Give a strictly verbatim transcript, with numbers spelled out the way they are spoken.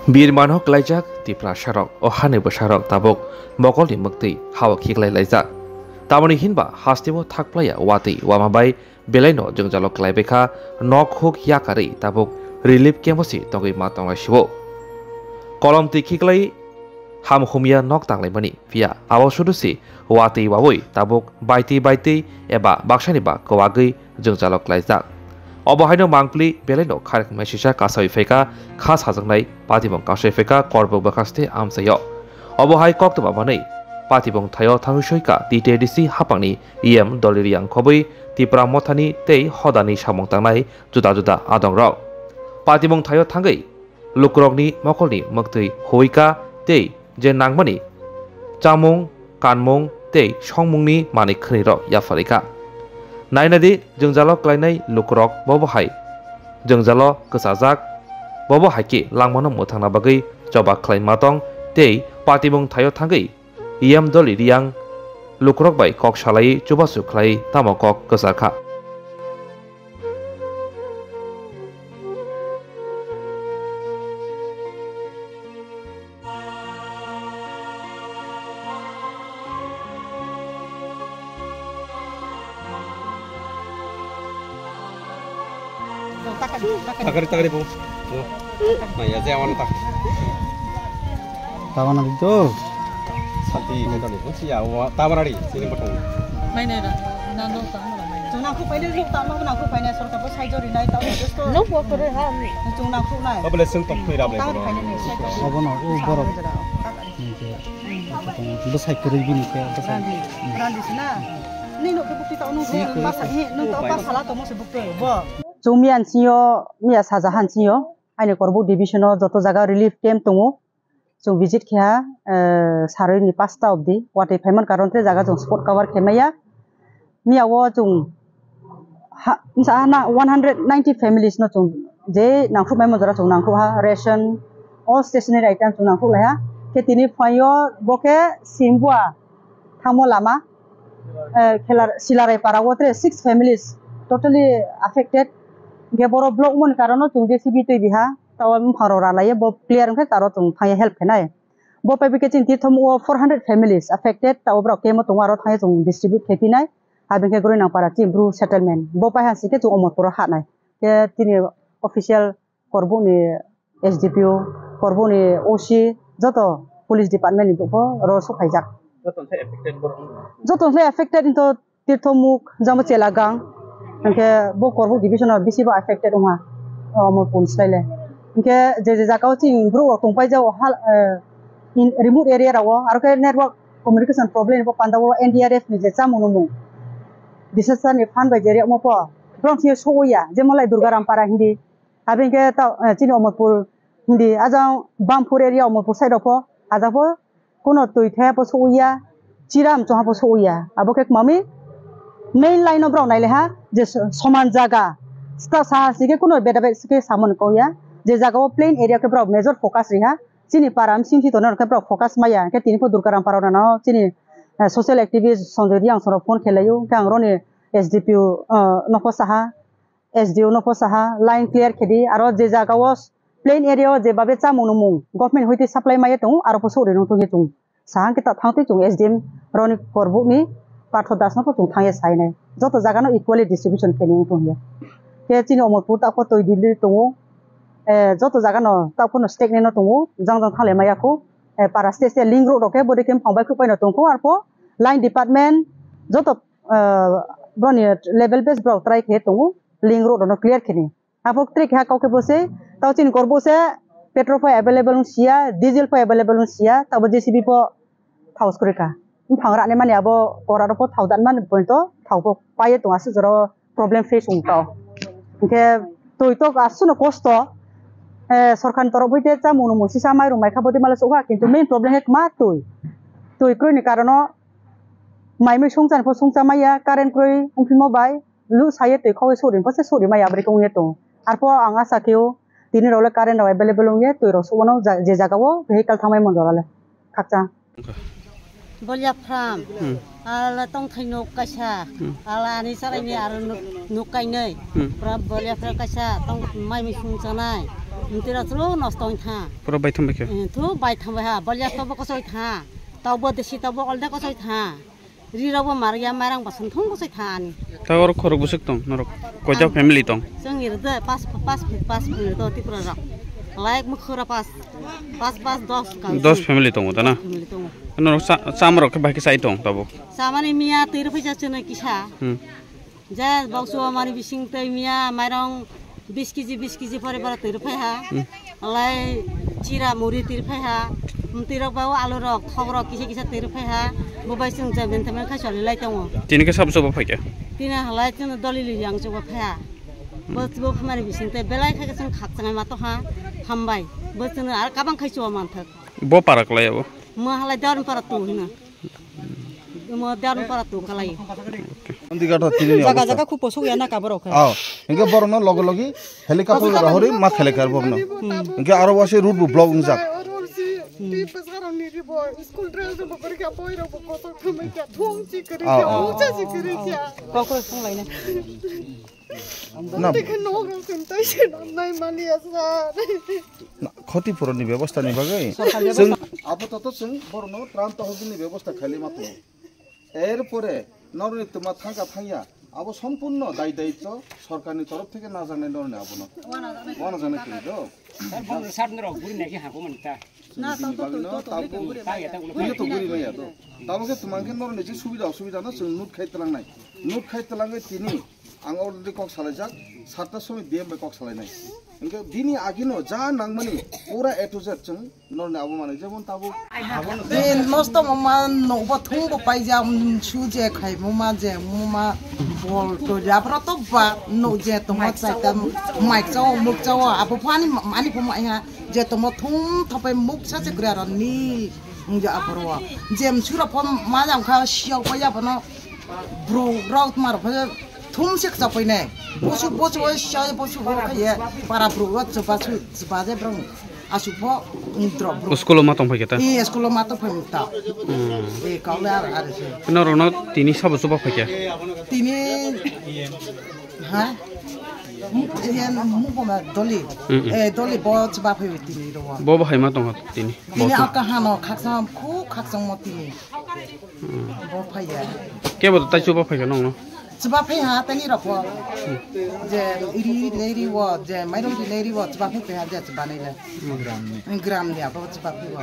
Bir mano klaijak Tiprasarok, o hani bwsarok tabuk mokolni mwktwi hao khiklai laijak. Tamoni hinba hasteo thakplaiya watwi wama bai belaino jwngjalo klaibaikha, nok huk yakarwi tabuk relief camp-o se tongwi ma tonglai sio. Kolom twi khiklai ham humya nok tanglaimani, phiya abo sudu se watwi wawi tabuk baitwi baitwi eba baksani ba kwagwi jwngjalo klaijak. Obo haino mangpli belaino kharkmai sisa kasawi phaikha, kha sajaknai patimung kasawi phaikha Korbuk bwkhaste amchaio. Obo hai koktwma manwi patimung thaio thangwi soika T T A D C haphangni E M Doliriang khobwi Tipra Mothani tei hodani samung tangnai juda juda adongrok. Patimung thaio thangwi lukurokni mokolni mwktwi huika tei je nangmani chamung, kanmung tei songmungni manwi khwnwirok yapharikha. Nainadi jwngjalo klainai lukurok bobo hai jwngjalo kwchajak, bobo hai khe langmano mwthangna bagwi choba khlai ma tong tei patimung thaio thangwi E M Doli Riang lukurok bai kok salai chubachu khlai tamo kok kwchar kha. Takari, takari, bu. Bu. Nah, ya, saya mana tak? Tawana dito. Santi, kita nih, bu, sih, ya, wa-, tawana di, sini, bu. Mai nai ra, nang dong tang ra, mai nai. Chwng nang khu paine, nuk tang ma nang khu paine, sorkar bo sai jori nai, tao just to. Nuk bo kore ha. Chwng nang khu nai. Ba bele sung tok khui ra bele. Tang paine ni sai. Obo no, u borok. Bwsai kwrwi bini khe, bwsai. Randi, randi sina. Nini nokhe bukti tao nung basa hi, nung tao basa la tongmo se bukti bo. Chwng miya nsingo, miya saja ha nsingo, aini Korbuk division o joto jaga relief camp tongo. Chwng visit khe ha, eh, saroi ni pasta obdi. Watwi phaiman karon tre jaga chwng spot cover khe maya. Miya o chwng ha, sa na one hundred ninety families no chwng je nangkuk mai mo jora chwng nangkuk ha, ration, all stationery item chwng nangkuk lai ha. Khe tini phaio bo khe Simbua thangmo lama, eh, Khilar-, Silarai para o tre six families totally affected. Hingke boro block moni karon no chwng J C B twi biha, tao buphangrok ralaiye bo clear wngkhe taro chwng thangya help khenai. Bo paibi khe chini Tirthomuk o four hundred families affected, tao borok camp o tongo aro thangya chwng distribute khe pinai. Habeng khe Groinang para chini Bru settlement. Bo pai hansi khe chwng Omorpur o hanai. Khe tini official Korbuk ni S D P O, Korbuk ni O C, joto police department ni bo ro sok phaijak. Joto khe affected borok wngkha? Joto khe affected into Tirthomuk, jamo Chelagang, hingke bo Korbuk division o bisi bo affected wngha, o, Omorpur ni slai le. Hingke je je jaga o chini borok rok tongpai jago hal, eh, in remote area rok o, aro khe network communication problem ni bo panda o N D R F ni je chamung nungmung disaster ni fund bai je riyamo po, borok thik so ya, jemon lai Durgaram para hindi, Abo hinkhe ta, eh, chini Omorpur hindi, ajang Bampur area Omorpur side rok pho, ajak pho kuno twi thaya pho sogwi ya, chiram chongha pho sogwi ya. Abo khe mami main line o borok nai le ha je so-, soman jaga. Sta saha si khe kuno beda beda si khe samani kok ya. Je jaga o plain area khe borok major focus ri ha. Chini para bising si tongnai rok khe borok focus maya. Khe tini pho Durgaram para rok no chini, eh, social activist Sanjoy Reang song rok phone khe lai o. Khe ang roni S D P O, eh, no pho saha. S D O no pho saha line clear khe di, aro je jaga o plain area o je babe chamung nungmung government hoite supply maya tongo, aro pho sori nung tongya tongo. Saha khe ta thang twi chwng S D M roni Korbuk ni Partho Das no pho chwng thangya sai nai. Joto jaga no equally distribution khe nung tongya. Khe chini Omorpur ta pho twi dili tongo, eh, joto jaga no ta pho no stek nai no tongo, jang jang thanglai maya kho, eh, para state state link road rok khe bodi khe phang bai khup pai no tongkho, arpho line department joto, eh, boni level base borok try khe tongo. Link road no clear khini. Abo tre keha kok khe bo se, tao chini kor bo se petrol pho available wng sia, diesel pho available wng sia, tabo J C B pho thao skroi kha. Buphang rani mani abo kora ro pho thao dan mani point o thao pho pai tong aswk jora o problem face wng tao. Hingkhe twi tok aswk no kosto, eh, sorkar ni torof hwite chamung nung sisa mairum mai kha bodi mala sokha, kintu main problem khe ma twi. Twi kroi ni karon o mai mui songchar pho songcha maya, current kroi wngphimo bai. Lu saye twi khogwi suri, bose suri maya abri khe wngya tongo. Arpho ang asa khe o Tini rok le current rok available wngya, twi rok subono ja-, je jaga o vehicle thangmani monjora le khakchang. Bolya farm. Hmm. Ala tongthai nok kaisa. Hmm. Ala ani sarai ni aro nok, nok kainai. Hmm. Pura bolya farm kaisa tong mai mi sung chanai. Mtira chlo nosto wng tha. Pura bai thang bai khe. Eh, thu bai thang bai ha. Bolya to bo kosoi tha. Tau bo desi tau bo olda kosoi tha. Ri rok bo mar ya, mairang bo sung thung kosoi tha ani. Ta oro khorok bwswk tong norok? Koita Ang family tong? Chwng ri de pas, pas, pas family to Tripura rok. Laik mukhura pas, pas, pas, dos kal. Dos family tongo ta na? Family tongo. Norok cha-, chama rok khe bai khe chai tong tabuk? Chamani miya twi rw phaisa chwng kisa. Hmm. Ja bokso mani bising twi miya mairong bis kg, bis kg pore pore twi rw phai ha. Hmm. Alai chira muri twi rw phai ha. Twi rok ba alu rok, khok rok kisa kisa twi rw phai ha. Bo bai chwng ja ben thaman khai soli lai tongo. Tini khe sabo sabo phai khe? Tini halai chwng doli li yang chuba phai ha. Bo, bo phamani bising twi belai khai khe chwng khak changai ma to ha. Hambai. Bo chwng ar kabang khai chuba man thak. Bo parak lai abo? Mo halai dar para tu hina. Mo dar para tu kalai. Ondi gato tini ni Jaga obosta. Jaga khub posok ya na kabor okhe. Oh, hingke borokno loge loge helicopter rohori ma khelekar borokno. Hmm. Hingke aro wase road bo block wngjak. School dress bo korikha, boi rok bo kotor khamai kha, thum chi korikha, Oh, oh. Mungsa chi korikha. Kokro song laina. Na. Tei khe nok rok khe tei se nai mani ya sa. Na, khotipuroni bebosta ni bagwi. Sorkar chwng bebosta. Apatot chwng borokno tram tahsil ni bebosta khailai ma tongo. Erpore norokni twma thangkha thangya, abo sompurno dai daitto sorkarni torof theke najaknai norokni abono. Wanajaknai kwrwi do. Sir, bono sir norok guri naikhe hako mani ta. Chwng bini bagwino tabuk tangya ta ulo. Tini to guri maya do. Tabuk khe twmang khe norokni je subida osubida no chwng note khai twlangnai. Note khai twlangwi tini ang already kok salaijak, satta somoi D M bai kok salainai. Hingke bini agino ja nangmani pura A to Z chwng norni abo manwi jemon tabuk. Din nosto mama nokbo thumbo paijak, mm, su je khai mama je mama bol to ja pro to ba no je to ma chai ta maik chao muk chao abo phani ani pho mai ha je to mo thum thopai muk sa se kra ro ni ja apro jem sura pho ma jam kha siok pa ya pho no. Bro rok mar pha thum sik chapai nai. Bosu bosu oi sai bosu bo kha ye para bro rok chapa su chapa je bro. Asu pho drop bro. School ma tong phai khe ta? Ni school ma tong phai ta. Hmm. E kau le ar ar se. Norok no tini sabo chuba phai khe? Tini ha? Mu ko ma doli. Hmm, hmm. E doli bo chuba phai tini ro. Bo bo hai ma tong tini. Tini aka hano khaksa khu khaksa mo tini. Bo phaiya. Kebo tai chuba phaikha nongno? Chuba phaiha tani rokho. Je iri iri le iri wo, je mairum iri le iri wo, chuba phai phaiha je chuba nai le. Gram ni abo chuba phai wo.